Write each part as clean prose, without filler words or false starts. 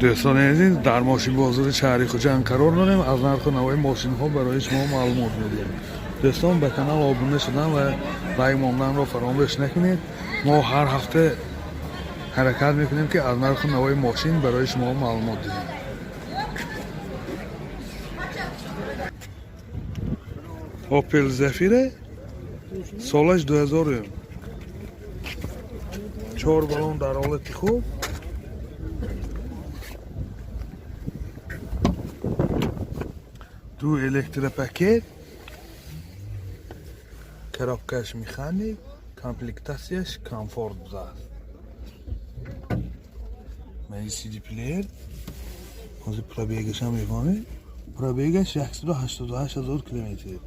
Дӯстони азиз, дар мошинбозори шаҳри Хуҷанд қарор дорем. Аз нарху навои мошинҳо барои шумо маълумот медиҳем. Дӯстон, ба канал обуна шудан ва лайк монданро фаромӯш накунед. Мо ҳар ҳафта ҳаракат мекунем, ки аз нарху навои мошин барои шумо маълумот диҳем. Опел Зафира, солаш 2000, чор балон дар ҳолати хуб. Ду электропакет, коробкаш механик, комплектатсияш комфорт будааст. Мани CD плеер. Ҳозир пробегашам мефаҳмед. Пробегаш 188 ҳазор километр.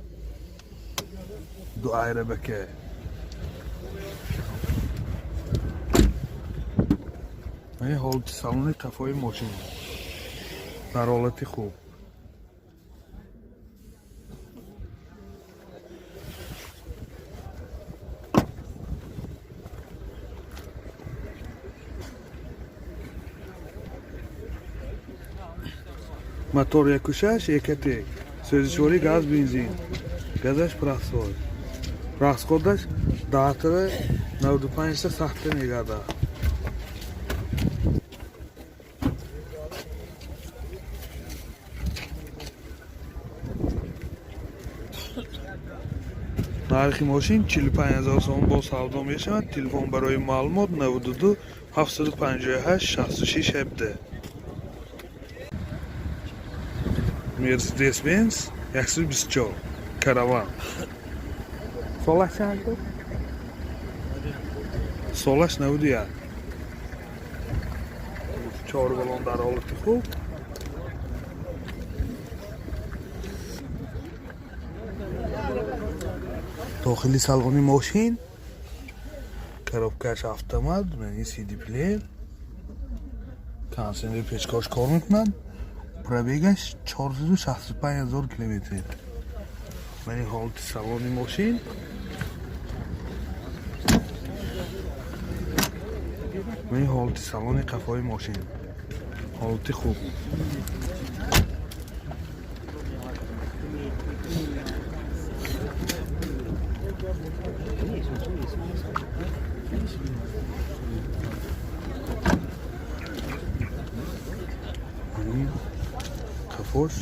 Ду айрабака. Мани ҳолати салони қафои мошин дар ҳолати хуб. Мотор 1.6 Ecotec, сӯзишворӣ газ бензин, газаш простой, расходаш даҳтара 95-та сахта мегардад. Нархи мошин 45 ҳазор сомон, бо савдо мешавад. Телефон барои маълумот: 92 758 66 17. Мерседес Бенз 124 Караван. Солаш чанд буд? Солаш 91. Чор балон дар ҳолати хуб. Дохили салони мошин, коробкаш автомат, мани CD плеер, кондитсионери печкош кор мекунад. Пробегаш 465 ҳазор километр. Мани ҳолати салони мошин. Мани ҳолати салони қафои мошин. Ҳолати хуб. Мани қафош,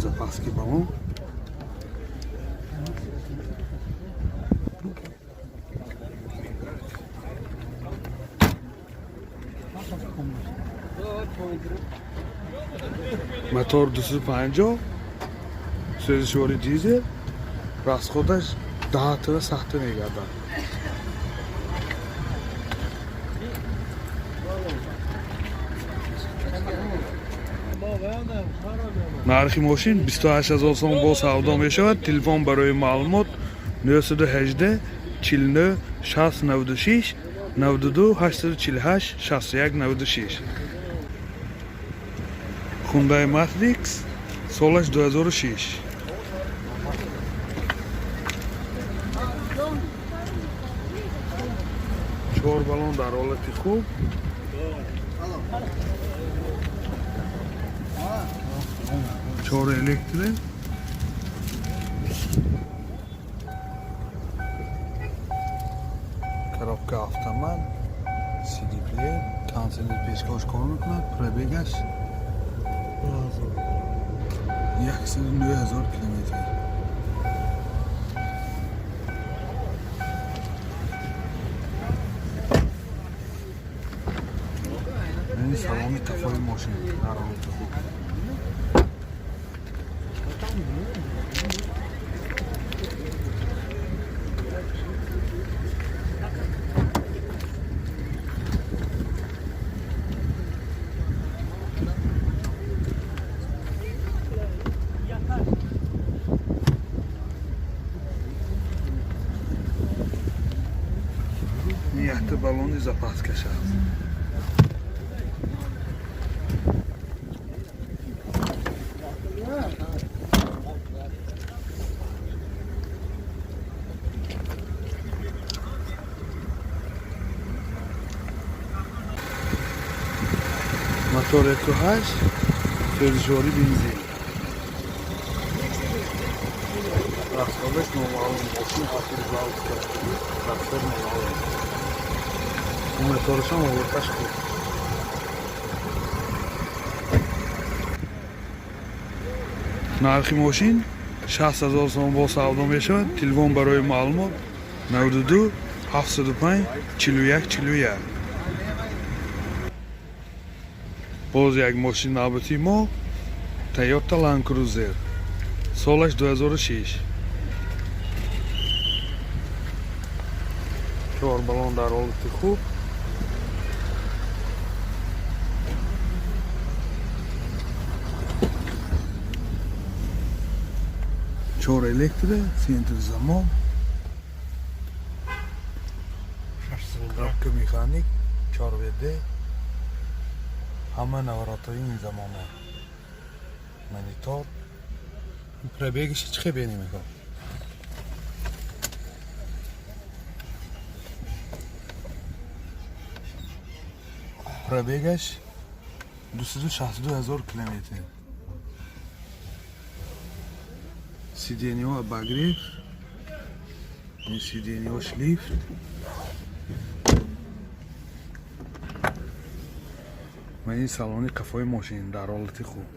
запаски балон. Мотор 250, сӯзишвори дизел, расходаш даҳтара сахта мегардад. Нархи мошин 28 ҳазор сом, бо савдо мешавад. Телефон барои маълумот: 918 49 60 96, 92 848 61 96. Hyundai Matrix, солаш 2006. Чор балон дар ҳолати хуб. Чор электро. Коробка автомат, CD плеер, кондитсионер пешкош кор мекунад. Пробегаш 109 ҳазор километр. Ин салони қафои мошин дар ҳолати хуб. Ин якта балони запаскаш аст. Мотор 1.8, сӯзишворӣ бензин. Расходаш номаълум. Мошин автозавод карда. Расход номаълум. Моторашам ҳолаташ хуб. Нархи мошин 60 000 сомон бо савдо мешавад. Телефон барои маълумот 92 705 41 41. Боз як мошин навбати мо, Toyota Land Cruiser. Солаш 2006. Чор балон дар ҳолати хуб. Чор электро, центр замок, коробка механик, 4 ВД, ҳама наворотҳои ин замона. Монитор. Пробегаш чӣ хел бинем мекунад? Пробегаш 262 ҳазор километр. Сиденьеҳо обогрев, ин сиденьеҳош лифт. Ва ин салони қафои мошин дар ҳолати хуб.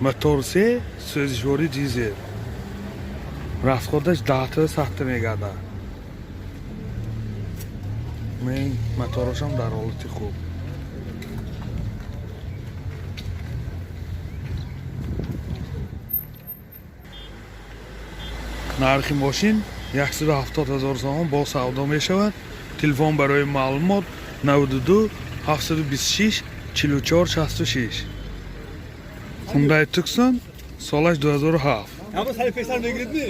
Мотор се, сӯзишворӣ дизел. Расходаш 10 сахта мегардад. Мен моторашам дар ҳолати хуб. Нархи мошин 170 ҳазор сомон бо савдо мешавад. Телефон барои маълумот 92 726 44 66. Hyundai Tucson, солаш 2007. Ҳама сари пештар мегирид ми?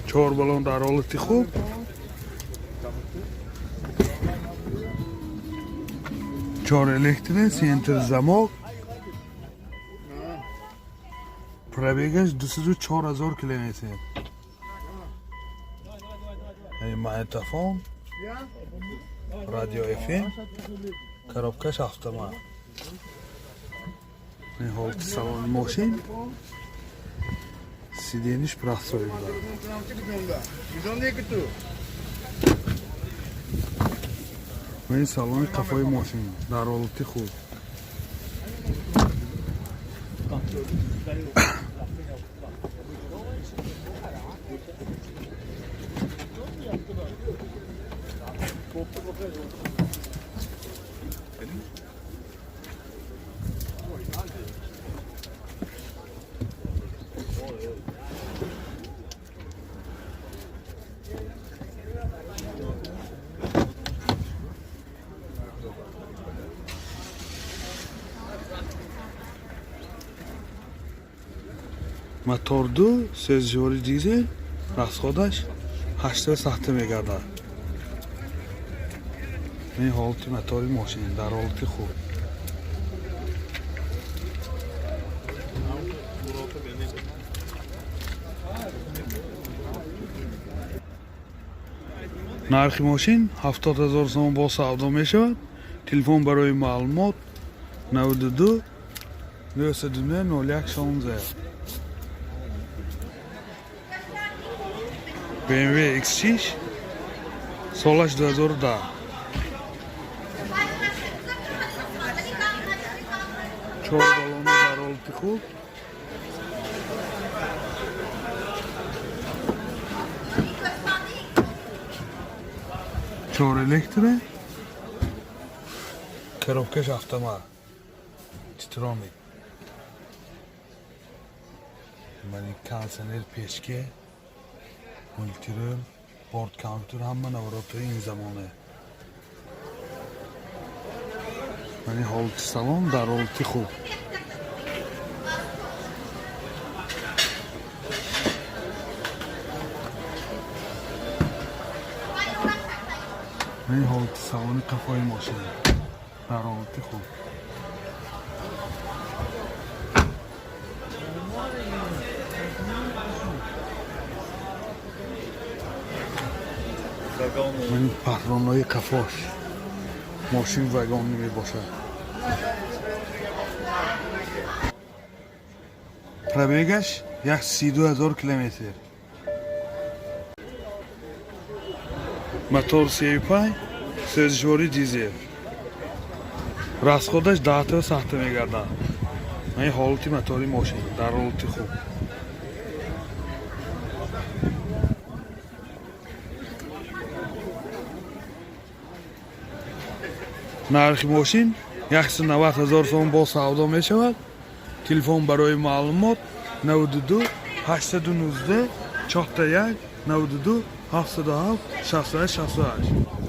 Чор балон дар ҳолати хуб. Чор электро, центр замок. Пробегаш 204 ҳазор километр. Яъне магнитофон, радио FM, коробкаш автомат. Ин ҳолати салони мошин, сидениш простой буда. Ва ин салони қафои мошин дар ҳолати хуб. Мотор ду, сӯзишворӣ дизел, расходаш 8 сахта мегардад. Ин ҳолати мотори мошин дар ҳолати хуб. Нархи мошин 70 ҳазор сомон бо савдо мешавад. Телефон барои маълумот 92 909 01 16. BMW X6, солаш 2010. Чор балони дар ҳолати хуб. Чор электро, коробкаш автомат, Титроник. Мани кондиционер печке, мультирул, борт компютер, ҳама наворотҳои ин замона. Мани ҳолати салон дар ҳолати хуб. Ин ҳолати салони қафои мошин дар ҳолати хуб. Ин патронои қафош, мошин вагон мебошад. Пробегаш 132 000 километр. Мотор 3,5, сӯзишворӣ дизел. Расходаш 10 та сахта мегардад. Ин ҳолати мотори мошин дар ҳолати хуб. Нархи мошин 190 000 сом, бо савдо мешавад. Телефон барои маълумот: 92 819 41, 92 707 68 68.